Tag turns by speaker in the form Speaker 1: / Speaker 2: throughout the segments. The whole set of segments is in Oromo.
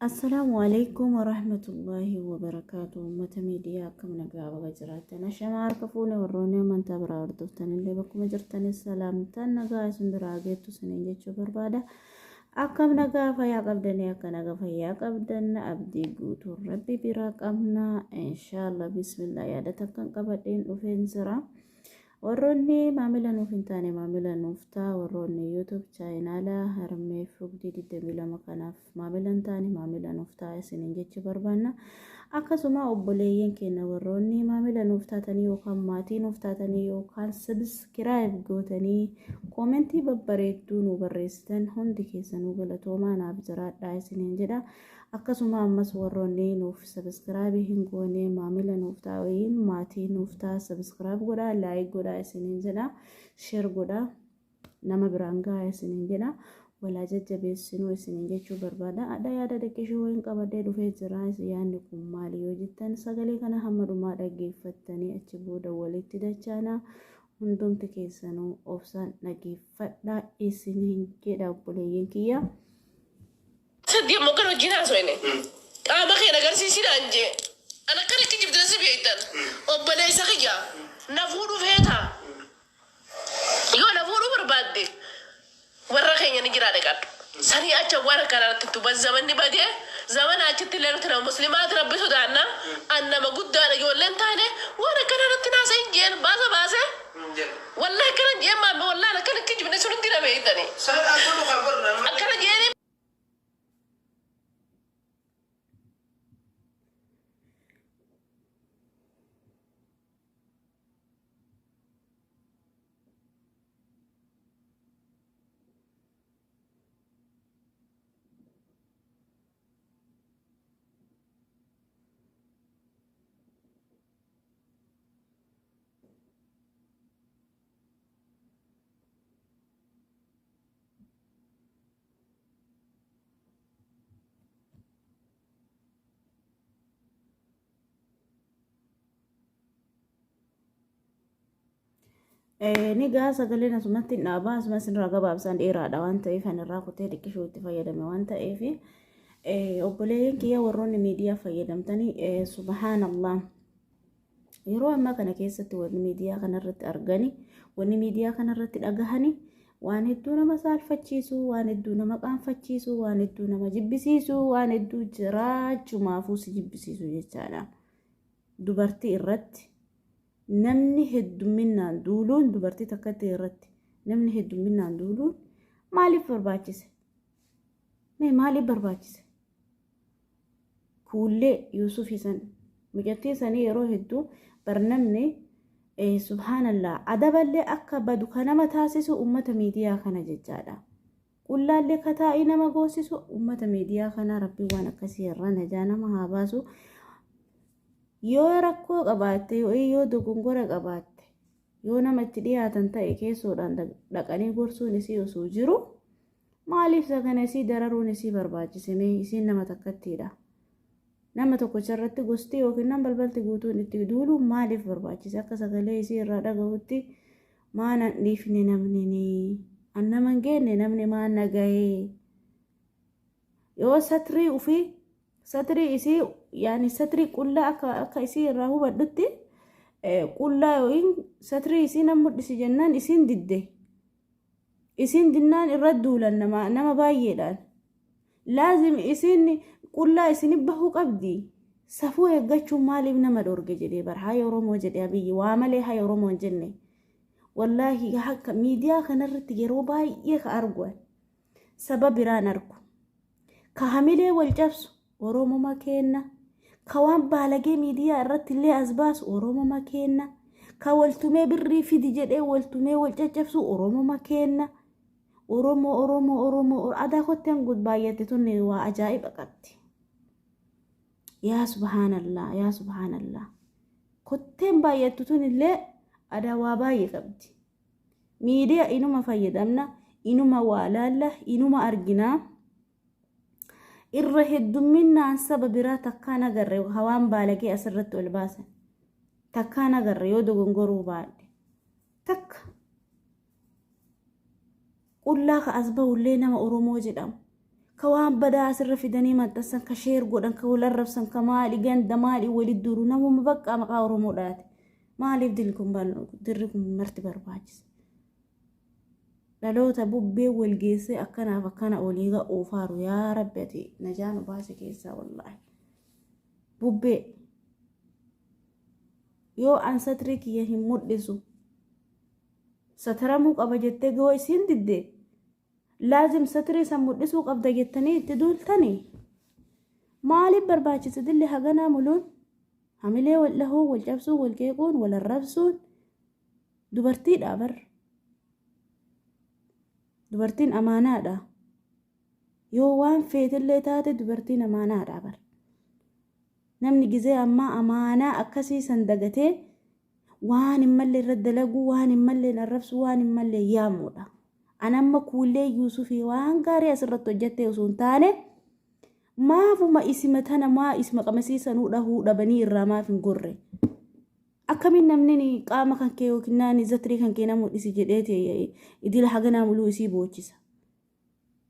Speaker 1: Assalaamu alaikum warahmatullaahi wabarakaatu. Uummata miidiyaa akkam nagaa baga jiraattan. Ashamaa harka fuune warroonni amantaa biraa hordoftan illee bakkuma jirtanis salaamtaan nagaa isin biraa geettu isiniin jechuu barbaada. Akkam nagaa fayyaa qabdanii akka nagaa fayyaa qabdan abdii guutuun rabbi biraa qabna. Inshaallah bismillah yaada takkan qabadheen dhufeen jira. Warroonni maamila nuuf hin taane maamila nuuf ta'a. Warroonni YouTube chaayinaala Harmee Fugdii 22 kanaaf maamila hin taane maamila nuuf ta'a isiniin jechuu barbaanna. Akkasuma obboleeyyan keenya warroonni maamila nuuf taatanii yookaan maatii nuuf taatanii yookaan sabiskiraayib gootanii koomentii babbareedduu nu barreessitan hundi keessanuu galatoomaa naaf jiraadhaa isiniin jedha. Akkasuma ammas warroonni nuuf subscribe hin goone maamila nuuf ta'a wayiin maatii nuuf ta'a subscribe godhaa like godhaa isiniin jedha share godhaa nama biraan gahaa isiniin jedha walaa jajjabeessinuu isiniin jechuu barbaada adha yaada xiqqishuu wayiin qabadhee dhufee jira yaadni kun maali yoo jettan sagalee kana hamma dhumaa dhaggeeffattanii achi booda walitti dachaana hundumti keessanuu obsaan dhaggeeffadhaa isiniin jedha obboleeyyan kiyya.
Speaker 2: Sadii ammoo kan wajjin haasoyne. Qaama kee na garsiisi naan jee. An akkan itti jibdan si beektan. Obboleessa kiyya na fuudhu feetaa? Yoo na fuudhuu barbaadde warra keenya ni jiraa dhiqadhu. Sanii acha waan akkanaa irratti hin tuban zamanni badee zamana achitti illee nuti nama muslimaati rabbi sodaanna an nama guddaadha ijoolleen taane waan akkanaa irratti hin haasayin jeen baasa baasee wallahi akkana jeen maamme wallahi akkana kijibne sun hundi na beektanii akkana jeeni.
Speaker 1: Ni gaa sagaleen asumatti hin dhaabaa asuma isinirraa gabaabsaan dheeraadha waan ta'eef ani irraa kutee xiqqishuu itti fayyadame waan ta'eef obboleeyyan kiyya warroonni miidiyaa fayyadamtanii subhaanallah Yeroo ammaa kana keessatti wanni miidiyaa kanarratti argani, wanni miidiyaa kanarratti dhagahani waan hedduu nama saalfachiisu, waan hedduu nama qaanfachiisu, waan hedduu nama jibbisiisu, waan hedduu jiraachumaafuu si jibbisiisu jechaadha. Dubartii irratti namni heddumminaan duuluun dubartii takkatti irratti namni heddumminaan duuluun maaliif barbaachise? Mee maaliif barbaachise? Kuullee Yuusufii san mucattii sanii yeroo hedduu bar namni subhaanallah adaballee akka badu ka nama taasisu ummata miidiyaa kana jechaadha. Qullaallee ka taa'ii nama goosisu ummata miidiyaa kana rabbiin waan akkasii irra najaa nama haa baasu. Yoo rakkoo qabaatte yoo dogongora qabaatte yoo nama itti dhiyaatan ta'e keessoodhaan dhaqanii gorsuun isii osoo jiru Maaliif isa kana isii dararuun isii barbaachise mee isiin nama takkattiidha. Nama tokkocha irratti gosti yookiin nam balbalti guutuun itti duuluun maaliif barbaachise akka sagalee isii irraa dhagahutti maa nan dhiifne namni ni an nama hin geenne namni maa na gahee yoo satrii ufii satrii isii yaani satrii qullaa akka akka isii irraa hubadhutti qullaa yookiin satrii isii nan mudhisi jennaan isiin didde. Isiin dinnaan irra duulan nama nama baay'eedhaan. Laazim isiin qullaa isin bahuu qabdi. Safuu eeggachuun maaliif nama dhorge jedhee bar hayi Oromoo jedhe Abiyyi waa malee hayi Oromoo hin jenne. Wallaahi akka miidiyaa kanarratti yeroo baay'ee ka argu saba biraan argu. Ka hamilee wal cabsu Oromoma keenna. Ka waan baalagee miidiyaa irratti illee as baasu Oromoma keenna. Ka wal tumee birrii fidi jedhee wal tumee wal caccabsu Oromoma keenna. Oromoo Oromoo Oromoo adaa kotteen gud baay'atte tun waa ajaa'iba qabdi. Yaa subhaanallah yaa subhaanallah. Kotteen baay'attu tun illee adaa waa baay'ee qabdi. Miidiyaa inuma fayyadamna inuma waa laalla inuma arginaa. Irra heddumminnaan saba biraa takkaan agarre hawaan baalagee asirratti ol baasan. Takkaan agarre yoo dogongoruu baadhe. Takka. Qullaa ka as bahullee nama Oromoo jedhamu. Ka waan badaa asirra fidanii maxxansan, ka share godhan, ka wal arrabsan, ka maali ganda maali walit duuru, namuma bakka maqaa Oromoodhaati. Maaliif dilli kun dirri kun marti barbaachise? Dhaloota bubbee wal geessee akkanaaf akkana olii oofaaru, yaa Rabbi ati najaa nu baase keessaa. Wallaahi, bubbee yoo an satrii kiyya hin mul'isu, sataramuu qaba jettee goo isiin didde, laazim satrii san mul'isuu qabda jettanii itti duultanii. Maaliif barbaachise dilli haganaa muluun, hamilee wal dhahuu, wal cabsuun, wal qeequun, wal arrabsuun? Dubartiidha bar, dubartiin amaanaadha. Yoo waan feetillee taate, dubartiin amaanaadha bar. Namni gizee ammaa amaanaa akkasii san dagatee waan hin malle irra dalaguu, waan hin malle arrabsuu, waan hin malle yaamuudha. An amma Kuullee Yuusufii waan gaarii asirratti hojjettee osoo hin taane, maafuma isima tana maa isima qamasiisanuu dhahuu dhabanii irraa maaf hin gorre? Akkamiin namni qaama kan kee yookiin naani zatrii kan kee nama mul'isi jedheeti idila haganaa muluu isii boochisa?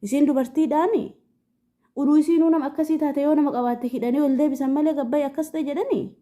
Speaker 1: Isiin dubartiidhaami. Uduu isiinuu nama akkasii taate, yoo nama qabaatte hidhanii ol deebisan malee gabbayi akkas ta'e jedhanii.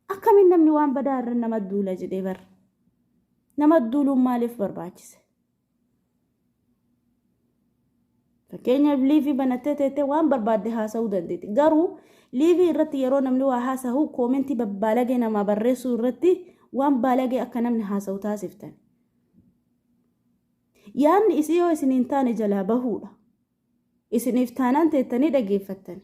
Speaker 1: Akkamiin namni waan badaa irra nama duula jedhee bar? Nama duuluun maaliif barbaachise? Fakkeenyaaf, live banattee teettee waan barbaadde haasa'uu dandeetti. Garuu live irratti yeroo namni waa haasa'u comment babbaalagee namaa barreessuu irratti waan baalagee akka namni haasa'u taasiftan. Yaadni isii yoo isin hin taane jalaa bahuudha. Isiniif taanaan teettanii dhageeffattan.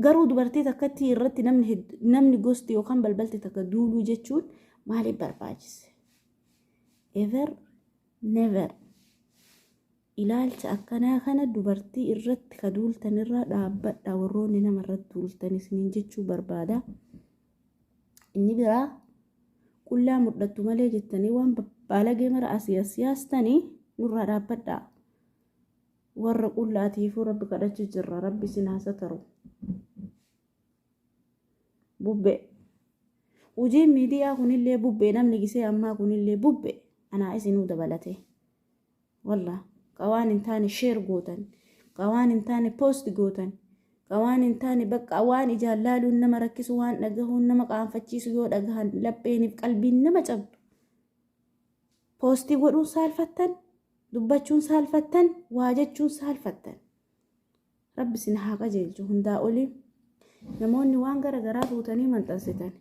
Speaker 1: Garuu dubartii takkatti irratti namni gosti yookaan balbalti takka duuluu jechuun maaliif barbaachise? Ever never. Ilaalcha akkanaa kana dubartii irratti ka duultan irraa dhaabbadha, warroonni nama irratti duultan isiniin jechuu barbaada. Inni biraa, qullaa mul'attu malee jettanii waan baalagee mara asii as yaastanii nurraa dhaabbadha. Warra qullaatiifuu Rabbi kadhachuu jirra, Rabbi isin haa sataru. Bubbee. Hojiin miidiyaa kunillee bubbee, namni gisee ammaa kunillee bubbee, anaa isinuu dabalate. Walla qawaan hin taane share gootan, qawaan hin taane post gootan, qawaan hin taane bakka waan ijaan laaluun nama rakkisu, waan dhagahuun nama qaanfachiisu, yoo dhagahan lapheeniif qalbiin nama cabdu. Post godhuun saalfattan, dubbachuun saalfattan, waa jechuun saalfattan. Rabbi isin haa qajeelchu hundaa olii. Namoonni waan gara garaa fuutanii maxxansitan,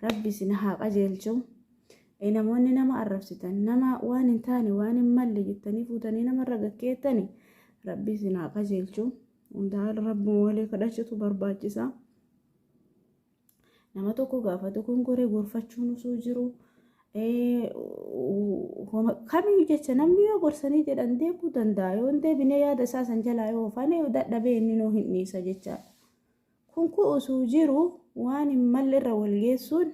Speaker 1: Rabbi isin haa qajeelchu. Namoonni nama arrabsitan, nama waan hin taane, waan hin malle jettanii fuutanii namarra gakkeettani, Rabbi isin haa qajeelchu. Hundaa Rabbuma walii kadhachuutu barbaachisa. Nama tokko gaafa tokkoon goree gorfachuun osoo jiru, kamiyyuu jecha namni yoo gorsanii jedhan deemuu danda'a. Yoo hin deebine, yaada isaa san jalaa yoo oofane dadhabee inni nuu hin dhiisa jechaadha. Kun kun osoo jiru waan hin malle irra wal geessuun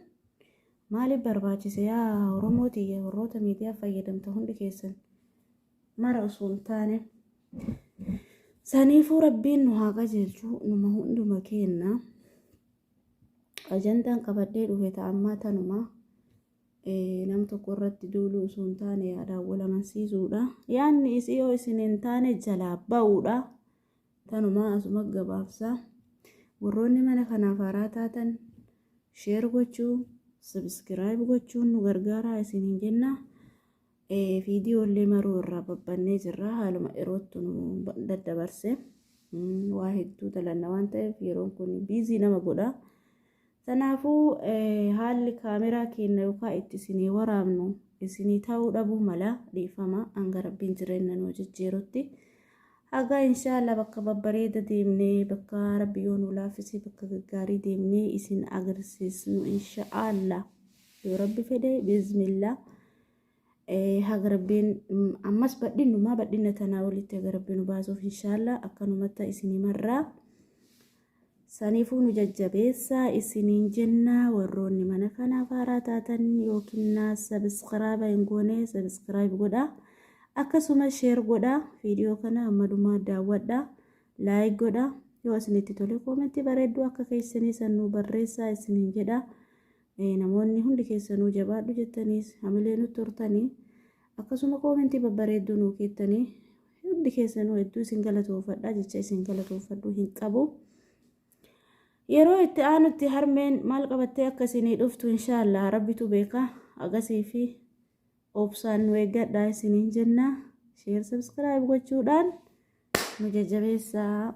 Speaker 1: maaliif barbaachise? Yaa Oromoo tiyya, warroota miidiyaa fayyadamta hundi keessan mara osoo hin taane. Saniifuu Rabbiin nu haa qajeelchu numa hunduma keenna. Ajandaan qabadhee dhufe ta'ammaa tanuma. Nam tokko irratti duuluu osoo hin taane yaadaan wal amansiisuudha. Yaadni isii yoo isin hin taane jalaa ba'uudha. Tanuma asuma gabaabsa. Warroonni mana kanaaf haaraa taatan share gochuu, subscribe gochuun nu gargaaraa isiniin jenna. Viidiyoolee maruu irraa babbannee jirra. Haaluma yerootti nu daddabarse. Waa hedduu dalanna waan ta'eef yeroon kun busy nama godha. Kanaafuu haalli kaameraa keenya yookaan itti isinii waraabnu isinii ta'uu dhabuu mala, dhiifama, hanga Rabbiin jireenya nu jijjiirutti. Haga inshaallah bakka babbareeda deemnee, bakka Rabbi yoo nu laaffise bakka gaggaarii deemnee isin agarsiisnu, inshaallah yoo Rabbi fedhe, bismillah. Haga Rabbiin ammas badhinnumaa badhinna tanaa walitti haga Rabbi nu baasuuf inshaallah akkanumatti isinii marraa. Saniifuu nu jajjabeessaa isiniin jenna. Warroonni mana kanaaf haaraa taatan yookiin subscribe hin goone, subscribe godha. Akkasumas share godha. Viidiyoo kana amma dhumaa daawwadha. Like godha. Yoo isinitti tole comment bareedduu akka keessanii san nu barreessaa isiniin jedha. Namoonni hundi keessanuu jabaadhu jettaniis hamilee nutti hortanii, akkasuma koomentii babbareedduu nuu keettanii, hundi keessanuu hedduu isin galatoofadha, jecha isin galatoofadhu hin qabu. Yeroo itti aanutti harmeen maal qabattee akka isinii dhuftu inshaallah rabbitu beeka. Agasii fi obsaan nu eeggadhaa isiniin jenna. Share, subscribe gochuudhaan nu jajjabeessaa.